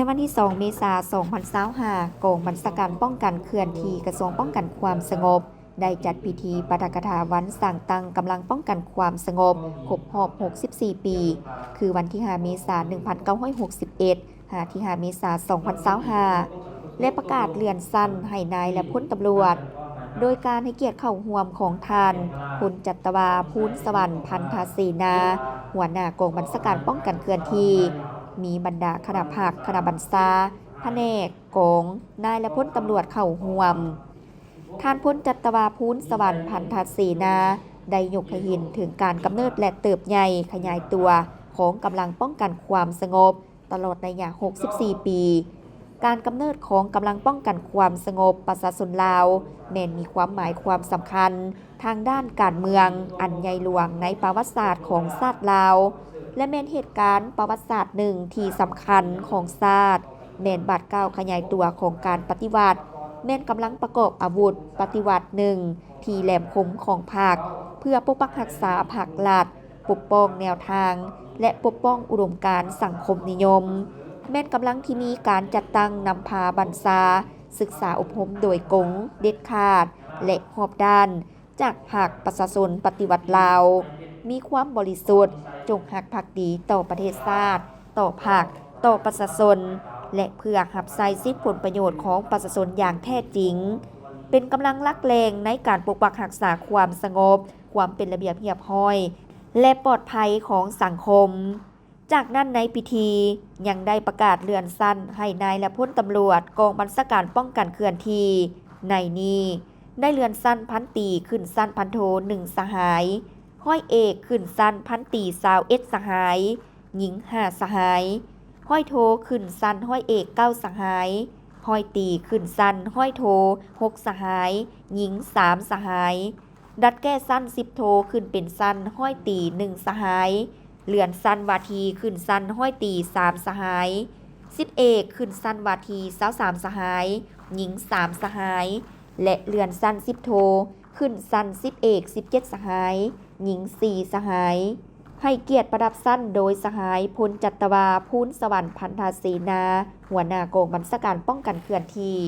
ໃນວັນທີສອງ ເມສາ ສອງພັນຊາວຫ້າ ກອງບັນຊາການປ້ອງກັນເຄື່ອນທີ່ ກະຊວງປ້ອງກັນຄວາມສະຫງົບ ໄດ້ຈັດພິທີປາຖະກະຖາວັນສ້າງຕັ້ງກຳລັງປ້ອງກັນຄວາມສະຫງົບຄົບຮອບ ຫົກສິບສີ່ ປີ ຄືວັນທີຫ້າ ເມສາ ໜຶ່ງພັນເກົ້າຮ້ອຍຫົກສິບເອັດ ຫາ ທີຫ້າ ເມສາ ສອງພັນຊາວຫ້າ ແລະ ປະກາດເລື່ອນຊັ້ນໃຫ້ນາຍ ແລະ ພົນຕຳຫຼວດ ໂດຍການໃຫ້ກຽດເຂົ້າຮ່ວມຂອງທ່ານ ພົນຈັດຕະວາ ພູນສະຫວັນ ພັນທະເສນາ ຫົວໜ້າກອງບັນຊາການປ້ອງກັນເຄື່ອນທີ່, ມີບັນດາຄະນະພັກ, ຄະນະບັນຊາ, ພະແນກ, ກອງ, ນາຍ ແລະ ພົນຕຳຫຼວດເຂົ້າຮ່ວມ. ທ່ານ ພົນຈັດຕະວາ ພູນສະຫວັນ ພັນທະເສນາ ໄດ້ຍົກໃຫ້ເຫັນເຖິງການກຳເນີດ ແລະ ເຕີບໃຫຍ່ຂະຫຍາຍຕົວຂອງກຳລັງປ້ອງກັນຄວາມສະຫງົບ ຕະຫຼອດໄລຍະ ຫົກສິບສີ່ ປີ. ການກຳເນີດຂອງກຳລັງປ້ອງກັນຄວາມສະຫງົບປະຊາຊົນລາວ ແມ່ນມີຄວາມໝາຍຄວາມສຳຄັນທາງດ້ານການເມືອງອັນໃຫຍ່ຫຼວງໃນປະຫວັດສາດຂອງຊາດລາວ ແລະ ແມ່ນເຫດການປະຫວັດສາດໜຶ່ງທີ່ສຳຄັນຂອງຊາດ, ແມ່ນບາດກ້າວຂະຫຍາຍຕົວຂອງການປະຕິວັດ, ແມ່ນກຳລັງປະກອບອາວຸດປະຕິວັດໜຶ່ງທີ່ແຫຼມຄົມຂອງພັກ ເພື່ອປົກປັກຮັກສາພັກລັດ, ປົກປ້ອງແນວທາງ ແລະ ປົກປ້ອງອຸດົມການສັງຄົມນິຍົມ, ແມ່ນກຳລັງທີ່ມີການຈັດຕັ້ງນຳພາບັນຊາ, ສຶກສາອົບຮົມໂດຍກົງ, ເດັດຂາດ ແລະ ຮອບດ້ານ ຈາກພັກປະຊາຊົນປະຕິວັດລາວ, ມີຄວາມບໍລິສຸດ, ຈົງຮັກພັກດີຕໍ່ປະເທດຊາດ, ຕໍ່ພັກ, ຕໍ່ປະຊາຊົນ ແລະ ເພື່ອຮັບໃຊ້ສິດຜົນປະໂຫຍດຂອງປະຊາຊົນຢ່າງແທ້ຈິງ, ເປັນກຳລັງຫຼັກແຫຼ່ງໃນການປົກປັກຮັກສາຄວາມສະຫງົບ, ຄວາມເປັນລະບຽບຮຽບຮ້ອຍ ແລະ ປອດໄພຂອງສັງຄົມ. ຈາກນັ້ນໃນພິທີຍັງໄດ້ປະກາດເລື່ອນຊັ້ນໃຫ້ນາຍ ແລະ ພົນຕຳຫຼວດກອງບັນຊາການປ້ອງກັນເຄື່ອນທີ່. ໃນນີ້ໄດ້ເລື່ອນຊັ້ນພັນຕີຂຶ້ນຊັ້ນພັນໂທ ໜຶ່ງ ສະຫາຍ, ຮ້ອຍເອກຂຶ້ນຊັ້ນພັນຕີ ຊາວເອັດ ສະຫາຍ, ຍິງ ຫ້າ ສະຫາຍ, ຮ້ອຍໂທຂຶ້ນຊັ້ນຮ້ອຍເອກ ເກົ້າ ສະຫາຍ, ຮ້ອຍຕີຂຶ້ນຊັ້ນຮ້ອຍໂທ ຫົກ ສະຫາຍ, ຍິງ ສາມ ສະຫາຍ. ດັດແກ້ຊັ້ນສິບໂທຂຶ້ນເປັນຊັ້ນຮ້ອຍຕີໜຶ່ງສະຫາຍ, ເລື່ອນຊັ້ນວາທີຂຶ້ນຊັ້ນຮ້ອຍຕີສາມສະຫາຍ, ສິບເອກຂຶ້ນຊັ້ນວາທີຊາວສາມສະຫາຍ, ຍິງສາມສະຫາຍ ແລະ ເລື່ອນຊັ້ນສິບໂທຂຶ້ນຊັ້ນສິບເອກສິບເຈັດສະຫາຍ, ຍິງສີ່ສະຫາຍ. ໃຫ້ກຽດປະດັບຊັ້ນໂດຍສະຫາຍ ພົນຈັດຕະວາ ພູນສະຫວັນ ພັນທະເສນາ ຫົວໜ້າກອງບັນຊາການປ້ອງກັນເຄື່ອນທີ່.